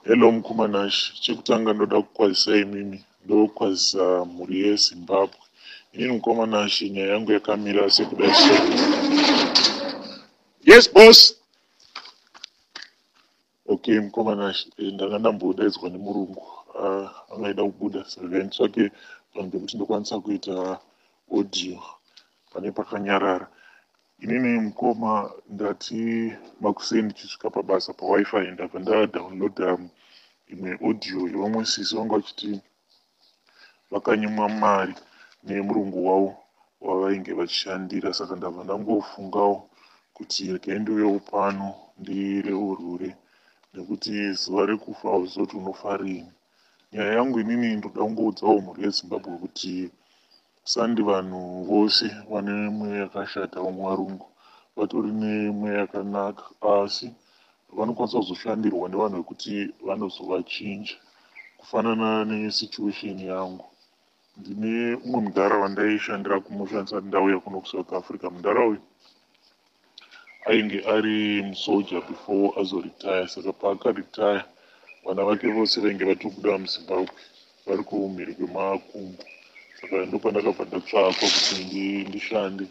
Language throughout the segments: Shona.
Hello mukoma Nash, chekutanga ndoda kukwazisa imimi, ndokwazisa mhuri yeZimbabwe. Inini mukoma Nash, nyaya yangu yakamira sekudai so. Yes boss. Okay mukoma Nash, ndanga ndambodaidzwa nemurungu, anga aida kubuda saka nditsvake panhu pekuti ndokwanisa kuita audio pane pakanyarara. Inini mukoma ndati makuseni ndichisvika pabasa paWiFi ndabva ndadownloada imwe audio yevamwe sisi vanga vachiti vakanyimwa mari nemurungu wavo wavainge vachishandira. Saka ndabva ndangofungawo kuti regai ndiuyewo pano ndireurure, nekuti zuva rekufa hauzivi kuti unofa riini. Nyaya yangu inini ndoda kungoudzawo mhuri yeZimbabwe kuti sandi vanhu vose vane mweya yakashata. Vamwe varungu vatori nemweya yakanaka, asi vanokwanisa kuzoshandirwa nevanhu vekuti vanozovachinja. Kufanana nesituation yangu, ndine umwe mudhara wandaishandira kumusha ndisati ndauya kuno kuSouth Africa. Mudhara uyu ainge ari musoja before azoretire. Saka paakaretire, vana vake vose vainge vatobuda muZimbabwe, vari kumhiri kwemakungwa. Saka ndopandakabva ndatsvakwa kuti ndishande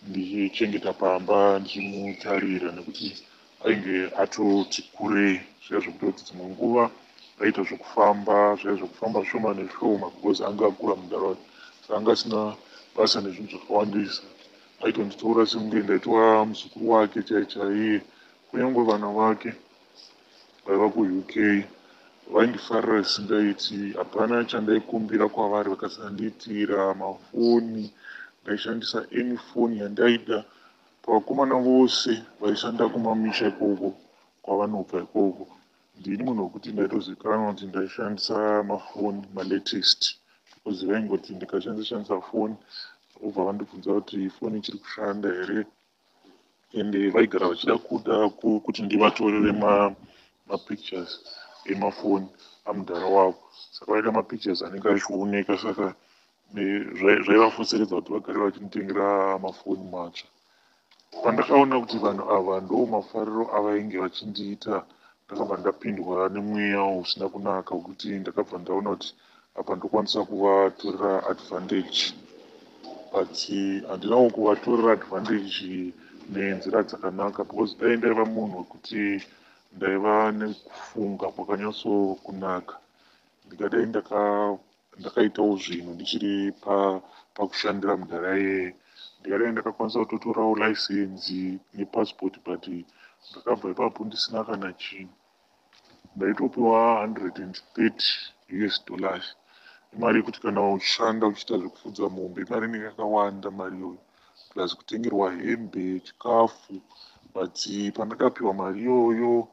ndichichengeta pamba, ndichimutarira, nekuti ainge atoti kurei zviya zvekutoti dzimwe nguva aiita zvekufamba zviya zvekufamba zvishoma neshoma, because anga akura mudhara wacho. Saka anga asina basa nezvinhu zvakawandisa, aitonditora sekunge ndaitova muzukuru wake chai chaiye. Kunyange vana vake vaiva kuUK vaindifarira zvisingaiti. Hapana chandaikumbira kwavari vakasandiitira. Mafoni ndaishandisa any foni yandaida. Pavakomana vose vaishanda kumamisha ikoko kwavanobva ikoko, ndini munhu wekuti ndaitozivikanwa kuti ndaishandisa mafoni malatest, because vaingoti ndikashandisa shandisa foni vobva vandibvunza kuti foni ichiri kushanda here. Ende vaigara vachida kuda kuti ndivatorere mapictures emafoni amudhara wavo. Saka vaida mapictures anenge achioneka. Saka zvaivafoseredza kuti vagare vachinditengera mafoni matsva. Pandakaona kuti vanhu ava ndo mafariro avainge vachindiita, ndakabva ndapindwa nemweya usina kunaka wekuti ndakabva ndaona kuti apa ndokwanisa kuvatorera advantage. But handinawo kuvatorera advantage nenzira dzakanaka, because dai ndaiva munhu wekuti ndaiva nekufunga kwakanyatsokunaka, ndingadai ndakaitawo zvinhu ndichiri pakushandira mudhara iyeye. Ndingadai ndakakwanisa kutotorawo license nepassport, but ndakabva ipapo ndisina kana chinhu. Ndaitopiwa $130 US. Imari yekuti kana uchishanda uchiita zvekufudza mombe, imari inenge yakawanda mari iyoyo, plus kutengerwa hembe, chikafu. But pandakapiwa mari iyoyo,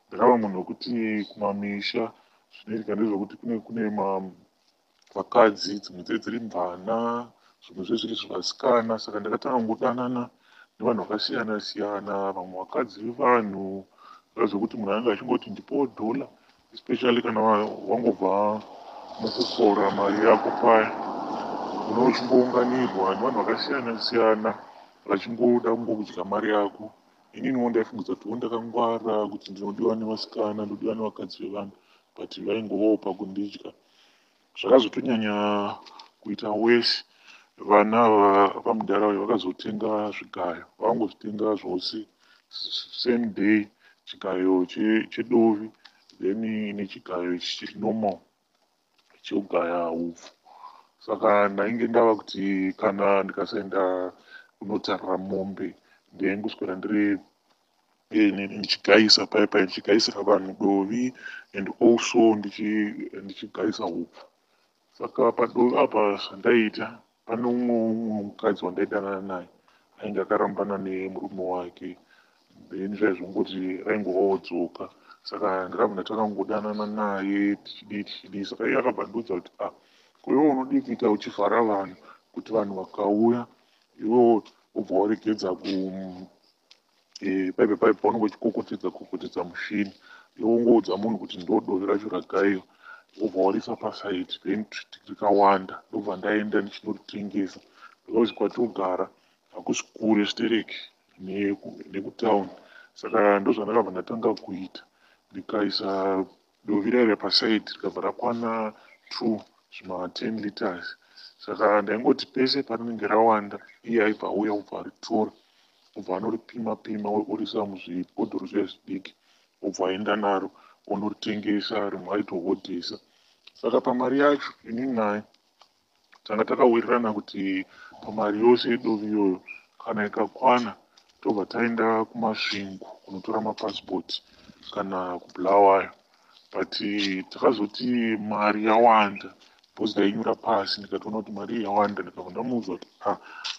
ndakava munhu wekuti kumamisha zvinoitika ndezvekuti kune vakadzi, dzimwe dze dziri mvana, zvimwe zvezviri zvivasikana. Saka ndakatanga kungodanana nevanhu vakasiyana siyana, vamwe vakadzi vevanhu, zvekuti munhu anenge achingoti ndipowo dhola, especially kana wangobva mukukora mari yako paya, unenge uchingounganirwa nevanhu vakasiyana siyana vachingoda kungokudya mari yako. Ininiwo ndaifungidza kuti wo ndakangwara, kuti ndinodiwa nevasikana, ndodiwa nevakadzi vevanhu, but vaingovawo pakundidya. Zvakazotonyanya kuita worse, vana ava vamudhara uyu vakazotenga zvigayo. Vakangozvitenga zvose same day, chigayo chedovi, then nechigayo ichi chiri normal chekugaya hupfu. Saka ndainge ndava kuti kana ndikasaenda kunotarira mombe, ndaingoswera ndiri ndichigayisa paya paya, ndichigayisira vanhu dovi and also ndichigayisa hupfu. Saka padovi apa zvandaiita, pane umwe mukadzi wandaidanana naye ainge akarambana nemurume wake, then zvaizvongoti raingovawo dzoka. Saka ndakabva ndatanga kungodanana naye, tichidii tichidii. Saka iye akabva andiudza kuti, "Ah, ko iwewe unodii kuita uchivhara vanhu, kuti vanhu vakauya iwewo wobva waregedza ku paipe paipe paunenge uchikokotedza kokotedza mushini, iwe wongoudza munhu kuti ndo dovi racho ragaiwa, wobva warisa paside, then rikawanda ndobva ndaenda ndichinoritengesa, because kwatogara hakusi kure stereki nekutauni." Saka ndozvandakabva ndatanga kuita, ndikaisa Dovi raiva pasaidhi rikabva rakwana 2 zvima 10 liters. Saka ndaingoti pese parinenge rawanda, iye aibva auya, obva aritora, obva anoripima pima, oriisa muzvibhodhoro zviya zvidiki, obva aenda naro onoritengesa. Rimwe aitohodhesa. Saka pamari yacho, inini naye tanga takawirirana kuti pamari yose yedovi iyoyo, kana ikakwana, tobva taenda kuMasvingo kunotora mapasipoti kana kuBulawayo. But takazoti mari yawanda, because ndainyora pasi, ndikatoona kuti mari iyi yawanda. Ndikabva ndamuudza kuti, "Ah,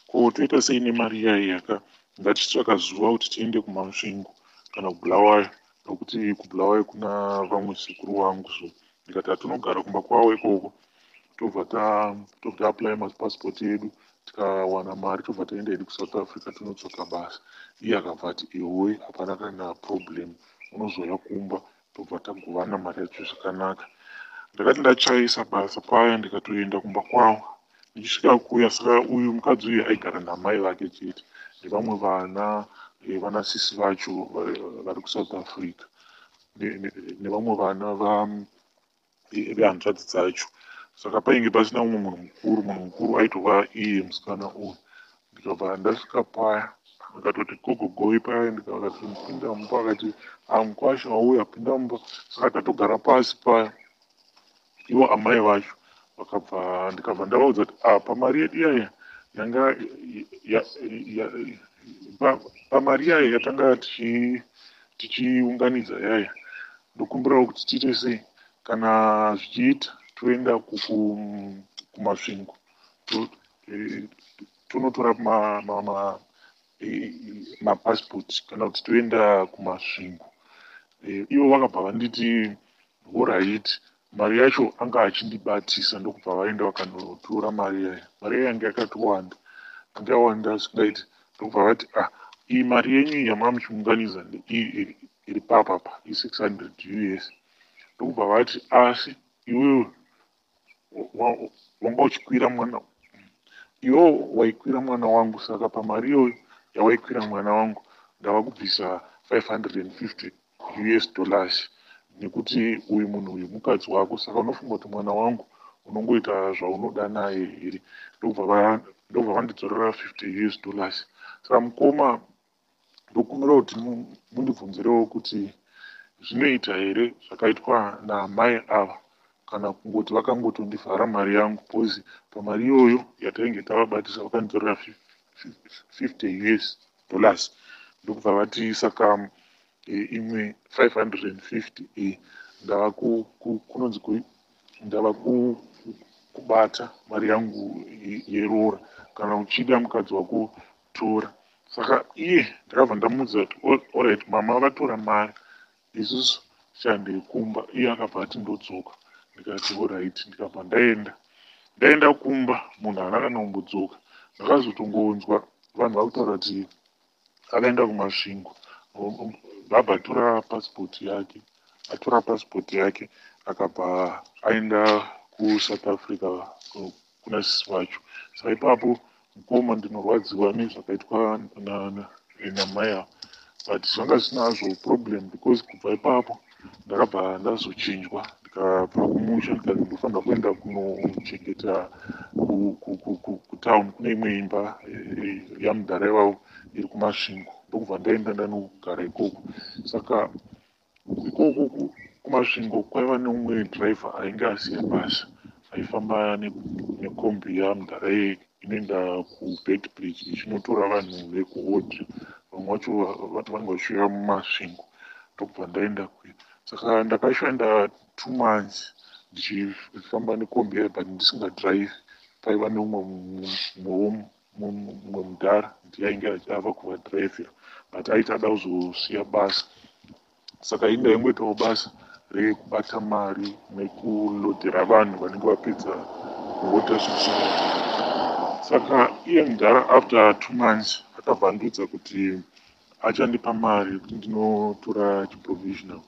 ko toita sei nemari iyai? Yaka ngatitsvaka zuva kuti tiende kuMasvingo kana kuBulawayo, nokuti kuBulawayo kuna vamwe sekuru vangu." So ndikati hatinogara kumba kwavo ikoko, tobva taapply mapasipoti edu, tikawana mari tobva taenda hedu kuSouth Africa tinotsvaka basa. Iye akabva ati, "Iwe, hapana kana problem, unozouya kumba, tobva tagovana mari yacho zvakanaka." Ndakati ndachaisa basa paya, ndikatoenda kumba kwavo. Ndichisvika kuya, saka uyu mukadzi uyu aigara namai vake chete nevamwe vana, vanasisi vacho vari kuSouth Africa, nevamwe vana vehanzvadzi dzacho. Saka painge pasina mumwe munhu mukuru. Munhu mukuru aitova iye musikana uyu. Ndikabva ndasvika paya, ndikatoti gogogoi paya, ndikakati pinda mumba. Akati, "Amukwasha wauya, pinda mumba." Saka tatogara pasi paya, ivo amai vacho vakabva, ndikabva ndavaudza kuti, "Ah, pamari yedu iyaya yanga pamari iyaya yatanga tichiunganidza yaya, ndokumbirawo kuti tiite sei, kana zvichiita toenda kuMasvingo, tonotora mapasipoti, kana kuti toenda kuMasvingo." Ivo vakabva vanditi, "Alright." Mari yacho anga achindibatisa, ndokubva vaenda vakanotora mari yaya. Mari yaya yanga yakatowanda, yanga yawanda zvisingaiti. Ndokubva vati, "Ah, iyi mari yenyu iyi yamava muchiunganidza ndeiyi iri papapa, i600 US." Ndokubva vati, "Asi iwewe wanga uchikwira mwana, iwewe waikwira mwana wangu, saka pamari iyoyo yawaikwira mwana wangu ndava kubvisa 550 US dollars, nekuti uyu munhu uyu mukadzi wako. Saka unofunga kuti mwana wangu unongoita zvaunoda naye here?" Ndobva vandidzorera 50 US dollars. Saka mukoma, ndokumbira kuti mundibvunzirewo kuti zvinoita here zvakaitwa naamai ava, kana kungoti vakangotondivhara mari yangu? Because pamari iyoyo yatainge tavabatisa, vakandidzorera 50 US dollars, ndokubva vati, "Saka imwe 550 iyi ndava kunonzi ndava kubata mari yangu yeroora. Kana uchida mukadzi wako, tora." Saka iye ndakabva ndamuudza kuti, "Alright mama, vatora mari, isusu tichaendei kumba." Iye akabva ati, "Ndodzoka." Ndikati, "Alright." Ndikabva ndaenda. Ndaenda kumba, munhu haana kana kumbodzoka. Ndakazotongonzwa vanhu vakutaura kuti akaenda kuMasvingo, vabva atora pasipoti yake. Atora pasipoti yake, akabva aenda kuSouth Africa kuna sisi vacho. Saka ipapo, mukoma, ndinorwadziwa nezvakaitwa namai ava, but zvanga zvisina hazvo problem, because kubva ipapo ndakabva ndazochinjwa, ndikabva kumusha, ndikanzi ndofanira kuenda kunochengeta kutown, kune imwe imba yamudhara ivavo iri kuMasvingo. Ndokubva ndaenda, ndanogara ikoko. Saka ikoko kuMasvingo kwaiva neumwe dhiraivha ainge asiya basa, aifamba nekombi yamudhara iyeye inoenda kuBeitbridge ichinotora vanhu vekuhodha, vamwe vacho vanenge vachiuya muMasvingo. Ndokubva ndaenda kuya. Saka ndakashanda 2 months ndichifamba nekombi iya, but ndisingadhiraivhi. Paiva neumwe mumwe mudhara, ndiye ainge ava kuvadhiraivhira, but aiti ada kuzosiya basa. Saka ini ndaingoitawo basa rekubata mari nekulodhera vanhu vanenge vapedza kuhodha zvinhu zvavo. Saka iye mudhara, after 2 months, akabva andiudza kuti achandipa mari yekuti ndinotora chiprovisional.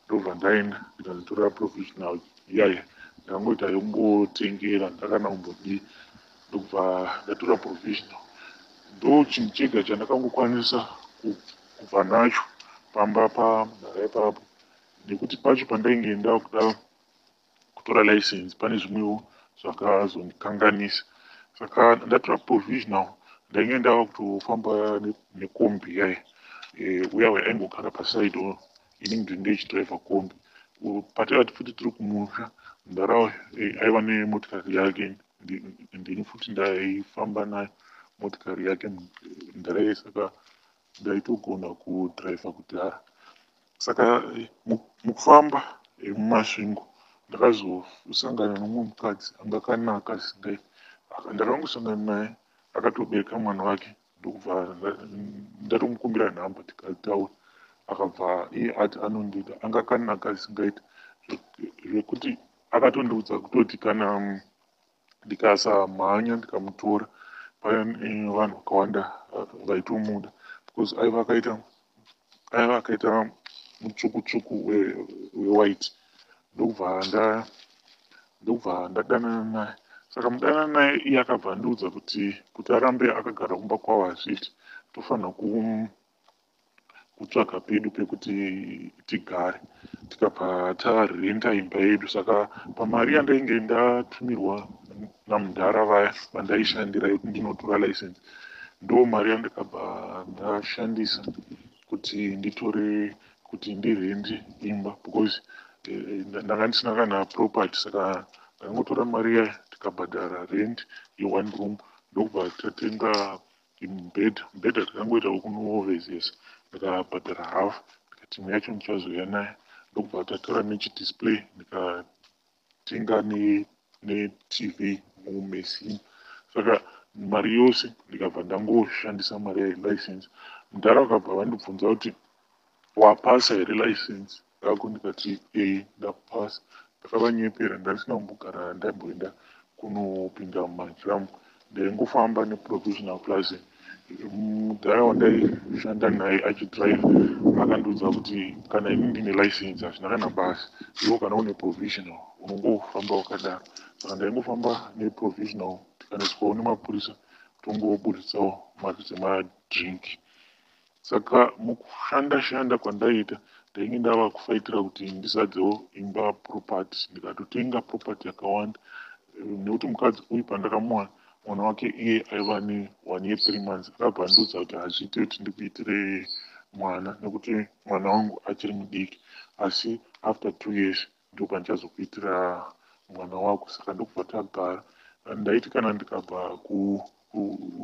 Ndobva ndaenda, ndikanotora provisional iyaya. Ndakangoita yekungotengera, ndakana kumbodii. Ndokubva ndatora provisional. Ndo chinhu chega chandakangokwanisa kubva nacho pamba pamudhara ipapo. Nekuti pacho pandainge ndakuda kutora license, pane zvimwewo zvakazondikanganisa. Saka ndatora provisional, ndainge ndava kutofamba nekombi yai uya uya aingogara paside, ini ndindichidhiraivha kombi. Pataiva futi tiri kumusha, mudhara aiva nemotikari yake, ndini futi ndaifamba nayo motikari yake mudhara iye, saka ndaitogona kudhiraivha kudhara. Saka mukufamba muMasvingo ndakazosangana nomumwe mukadzi anga akanaka zvisingaiti. Ndakangosangana naye akatobereka mwana wake, ndokubva ndatomukumbira nhamba, tikataura, akabva iye ati anondida. Anga akanaka zvisingaiti, zvekuti akatondiudza kutoti kana ndikasamhanya ndikamutora, pane vanhu vakawanda vaitomuda, because aiva akaita mutsvuku tsvuku wewhite. Ndokubva ndadanana naye. Saka mudanana naye, iye akabva andiudza kuti arambe akagara kumba kwavo hazviiti, tofanira kutsvaga pedu pekuti tigare. Tikabva tarenda imba yedu. Saka pamari yandainge ndatumirwa namudhara vaya vandaishandira yekuti ndinotora license, ndo mari yandakabva ndashandisa kuti nditore, kuti ndirende imba, because ndanga ndisina kana property. Saka ndakangotora mari iya, tikabhadhara rent yeone room, ndokubva tatenga mubhedha. Mubhedha takangoita wekunovezesa, ndikabhadhara half, ndikati imwe yacho ndichazouya nayo. Ndokubva tatora nechidisplay, ndikatenga neTV muMessina. Saka mari yose ndikabva ndangoshandisa mari yelicense. Mudhara vakabva vandibvunza kuti, "Wapasa here license rako?" Ndikati, "Ee, ndapasa." Ndakavanyepera, ndandisina kumbogara ndamboenda kunopinda mumajam, ndaingofamba neprovisional. Plus mudhara wandaishanda naye achidrive akandiudza kuti kana ini ndine license hazvina kana basa, iwo kana une provisional unongofamba wakadaro. Saka ndaingofamba neprovisional, tikaniswawo nemapurisa, tongoburitsawo mari dzemadrink. Saka mukushanda shanda kwandaiita, ndainge ndava kufaitira kuti ndizadzewo imba property. Ndikatotenga property yakawanda, nekuti mukadzi uyu pandakamuwana, mwana wake iye aiva ne1 year 3 months. Akabva andiudza kuti hazviiti kuti ndikuitire mwana nekuti mwana wangu achiri mudiki, asi after 2 years ndopandichazokuitira mwana wako. Saka ndokubva tagara. Ndaiti kana ndikabva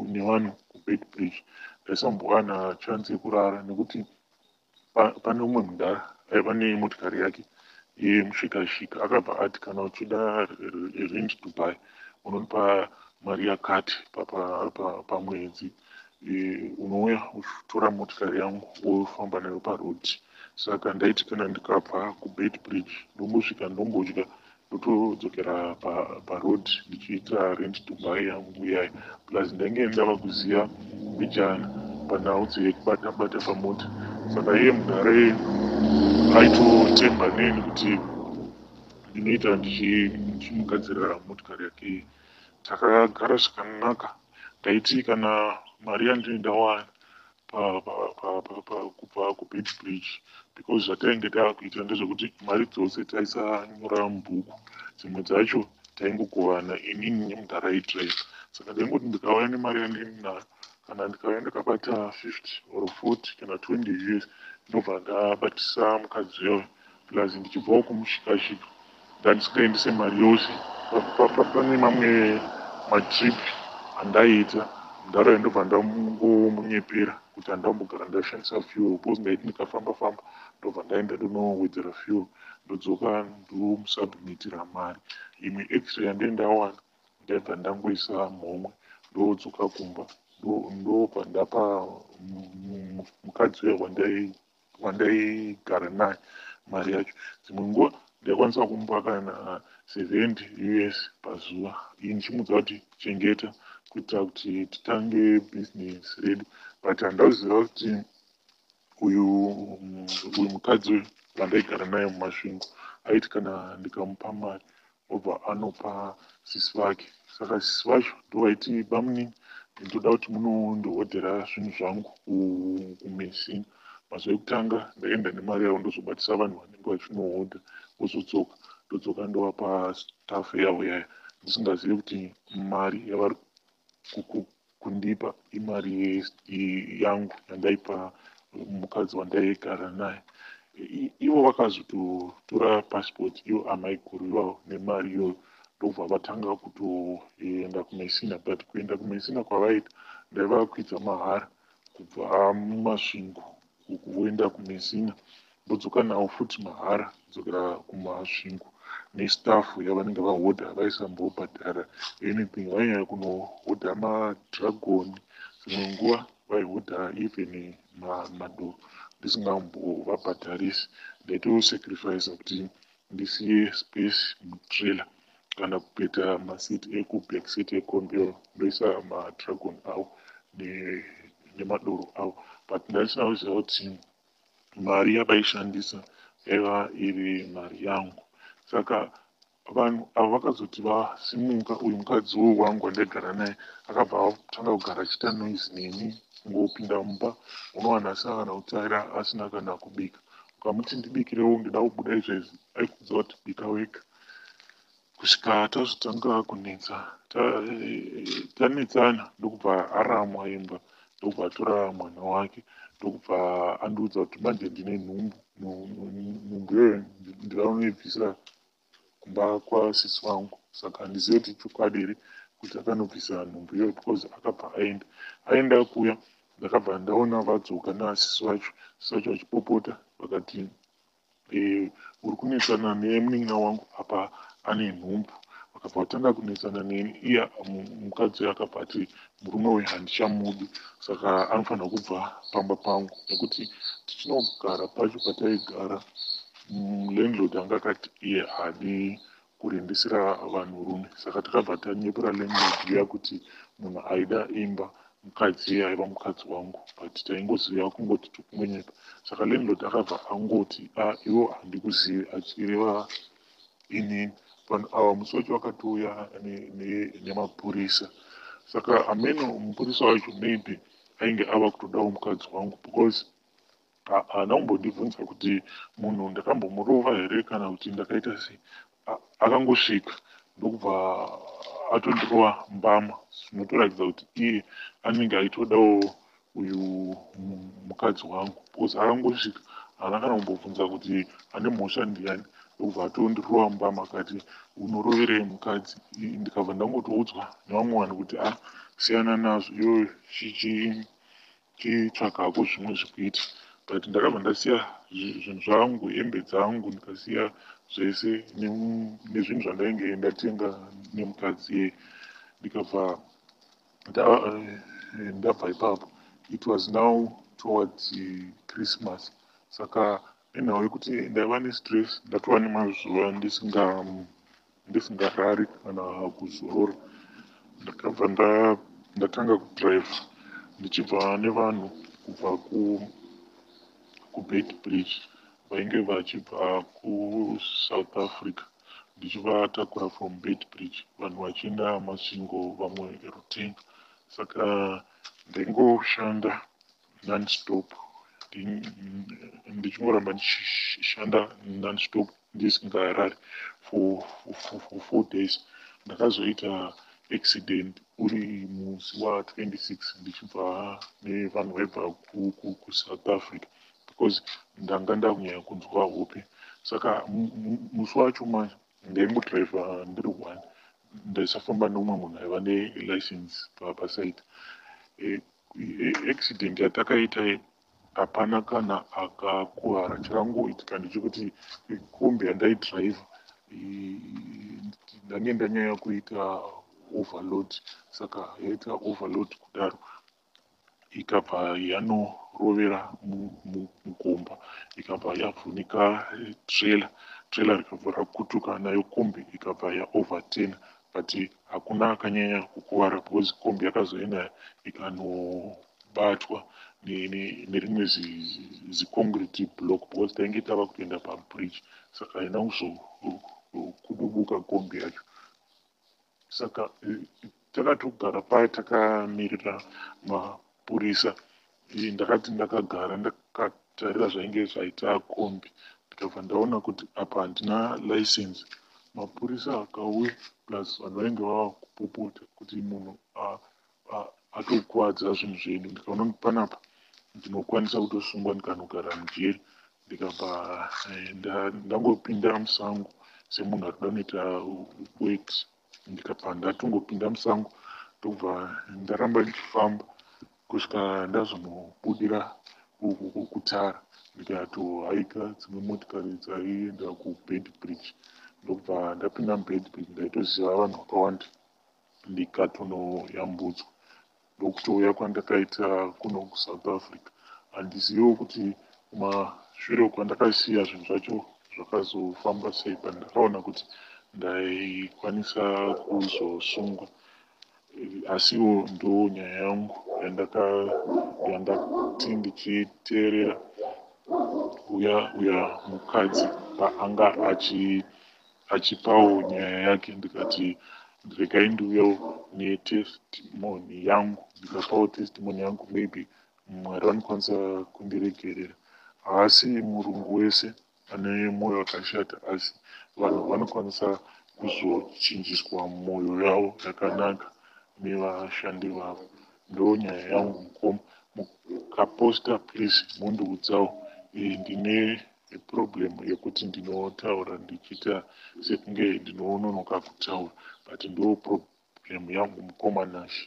nevanhu kuBeitbridge, ndaisambowana chance yekurara, nekuti pane umwe mudhara aiva nemotikari yake yemushikashika. Akabva ati, "Kana uchida rent to buy, unonipa mari yakati pamwedzi, unouya uchitora motikari yangu wofamba nayo parodhi." Saka ndaiti kana ndikabva kuBeitbridge, ndombosvika, ndombodya, ndotodzokera parodhi ndichiita rent to buy yangu iyaya. Plus ndainge ndava kuziva mbijana panhau dzekubata bata pamota. Saka iye mudhara aitotemba neni kuti ndinoita ndichimugadzirira motikari yake. Takagara zvakanaka. Ndaiti kana mari yandinenge ndawana kubva kuBeitbridge, because zvatainge taakuita ndezvekuti mari dzose taisanyora mubhuku, dzimwe dzacho taingogovana inini nemudhara aidhiraivha. Saka ndaingoti ndikauya nemari yandinayo, kana ndikauya ndakabata 50 or 40 kana 20 US, ndobva ndabatisa mukadzi uyoyo. Plus ndichibvawo kumushikashika, ndandisingaendese mari yose. Pane mamwe matrip andaiita, mudhara ndobva ndangomunyepera kuti handambogara ndashandisa fuel, because ndaiti ndikafamba famba, ndobva ndaenda ndonowedzera fuel, ndodzoka, ndomusubmitira mari. Imwe extra yandee ndawana, ndaibva ndangoisa muhomwe, ndodzoka kumba, ndobva ndapa mukadzi uya wandaigara naye mari yacho. Dzimwe nguva ndaikwanisa kumupa kana 70 US pazuva, iyi ndichimuudza kuti chengeta kuitira kuti titange bhizinesi redu. But handauziva kuti uyu mukadzi uyu wandaigara naye muMasvingo aiti kana ndikamupa mari, obva anopa sisi vake. Saka sisi vacho ndovaiti, "Bamunini, ndoda kuti munondihodhera zvinhu zvangu kuMessina." Mazuva ekutanga ndaienda nemari yavo ndozobatisa vanhu vanenge vachinohodha vozodzoka, ndodzoka ndovapa staff yavo yaya ndisingazivi kuti mari yavari kundipa imari yangu yandaipa mukadzi wandaigara naye. Ivo vakazototora passport ivo amaiguru ivavo nemari iyoyo ndobva vatanga kutoenda kuMessina. But kuenda kuMessina kwavaita ndaivakwidza mahara kubva muMasvingo voenda kuMessina, ndodzoka navo futi mahara kudzokera kuMasvingo nestaff yavanenge vahodha. Vaisambobhadhara anything, vainyanya kunohodha madragon, dzimwe nguva vaihodha even madoro ndisingambovabhadharisi. Ndaitosacrifica kuti ndisiye space mutrailer kana kupeta maseat ekuback seat ekombi ndoisa madragon avo nemadoro avo, but ndandisina kuziva kuti mari yavaishandisa yaiva iri mari yangu. Saka vanhu ava vakazoti vasimuka, uyu mukadzi uyu wangu wandaigara naye akabva atanga kugara achiita noise neni. Kungopinda mumba unowana asina kana kutsvaira, asina kana kubika. Ukamuti ndibikirewo, ndida kubuda izvezvi, aikuudza kuti bika wega, kusvika tazotanga kunetsa, tanetsana, ndokubva aramwa imba, ndokubva atora mwana wake, ndokubva andiudza kuti manje ndine nhumbu, nhumbu iyoyo ndinoibvisira kumba kwasisi vangu. Saka handizivi kuti chokwadi here kuti akanobvisa nhumbu iyoyo, because akabva aenda. Aenda kuya, ndakabva ndaona vadzoka nasisi vacho, sisi vacho vachipopota vakati, "Uri kunetsana nemunin'ina wangu, apa ane nhumbu." Vakabva vatanga kunetsana neni. Iye mukadzi uyo akabva ati murume uyu handichamudi, saka anofanira kubva pamba pangu, nekuti tichinogara pacho pataigara, landlord anga akati iye haadi kurendesera vanhurume. Saka takabva tanyepera landlord iya kuti munhu aida imba mukadzi iye aiva mukadzi wangu, but taingoziva kungoti tikungonyepa. Saka landlord akabva angoti, "A, iwo handikuzivi," achireva inini. Vanhu ava musi wacho vakatouya nemapurisa. Saka ameno mupurisa wacho maybe ainge ava kutodawo mukadzi wangu, because haana kumbondibvunza kuti munhu ndakambomurova here kana kuti ndakaita sei. Akangosvika ndokubva atondirova mbama, zvinotoratidza kuti iye anenge aitodawo uyu mukadzi wangu, because akangosvika haana kana kumbobvunza kuti ane mhosva ndiani, ndokubva atondirova mbama akati, "Unoroverei mukadzi?" Ndikabva ndangotoudzwa nevamwe vanhu kuti, "A, siyana nazvo iyoyo, chitsvagako zvimwe zvekuita." But ndakabva ndasiya zvinhu zvangu, hembe dzangu, ndikasiya zvese nezvinhu zvandainge ndatenga nemukadzi iyeye, ndikabva ndabva ipapo. It was now towards Christmas. Saka nenhau yekuti ndaiva nestress, ndatova nemazuva ndisingarari kana kuzorora, ndakabva ndatanga kudhiraivha ndichibva nevanhu kubva kuBeitbridge vainge vachibva kuSouth Africa, ndichivatakura from Beitbridge, vanhu vachienda Masvingo, vamwe Rutenga. Saka ndaingoshanda nonstop, ndichingoramba ndichishanda nonstop ndisingarari for 4 days. Ndakazoita accident uri musi wa26 ndichibva nevanhu vaibva kuSouth Africa, because ndanga ndakunyanya kunzwa hope. Saka musi wacho manje ndaingodhiraivha ndiri one, ndaisafamba neumwe munhu aiva nelicense paside. Accident yatakaita hapana kana akakuvara. Chakangoitika ndechekuti kombi yandaidhiraivha ndange ndanyanya kuita overload. Saka yaita overload kudaro, ikabva yanorovera mugomba, ikabva yavhunika trailer, trailer rikabva rakutuka, nayo kombi ikabva yaoverturn, but hakuna akanyanya kukuvara because kombi yakazoenda ikanobatwa nerimwe ziconcrete block, because tainge tava kutoenda pabridge. Saka haina kuzokudubuka kombi yacho. Saka takatogara paya takamirira mapurisa. Ndakati ndakagara. Ndikatarira zvainge zvaita kombi, ndikabva ndaona kuti apa handina license. Mapurisa akauya, plus vanhu vainge vava kupopota kuti munhu atokuvadza zvinhu zvedu. Ndikaona kuti panapa ndinokwanisa kutosungwa, ndikanogara mujeri. Ndikabva ndangopinda musango semunhu ari kuda kunoita weti. Ndikabva ndatongopinda musango, ndobva ndaramba ndichifamba kusvika ndazonobudira kutara. Ndikatohaika dzimwe motikari dzaienda kuBeitbridge, ndobva ndapinda muBeitbridge. Ndaitoziva vanhu vakawanda, ndikatonoyambutswa, ndokutouya kwandakaita kuno kuSouth Africa. Handiziviwo kuti kumashure kwandakasiya zvinhu zvacho zvakazofamba sei, but ndakaona kuti ndaikwanisa kuzosungwa. Asiwo ndo nyaya yangu yandati ndichiteerera uya uya mukadzi paanga achipawo nyaya yake, ndikati regai ndiuyewo netestimony yangu. Ndikapawo testimony yangu, maybe Mwari vanokwanisa kundiregerera. Haasi murungu wese ane mwoyo wakashata, asi vanhu vanokwanisa kuzochinjiswa mwoyo yavo yakanaka nevashandi vavo. Ndo nyaya yangu, mukoma. Mukaposta, please mundiudzawo. Ndine problem yekuti ndinotaura ndichiita sekunge ndinononoka kutaura, but ndo problem yangu, mukoma Nash.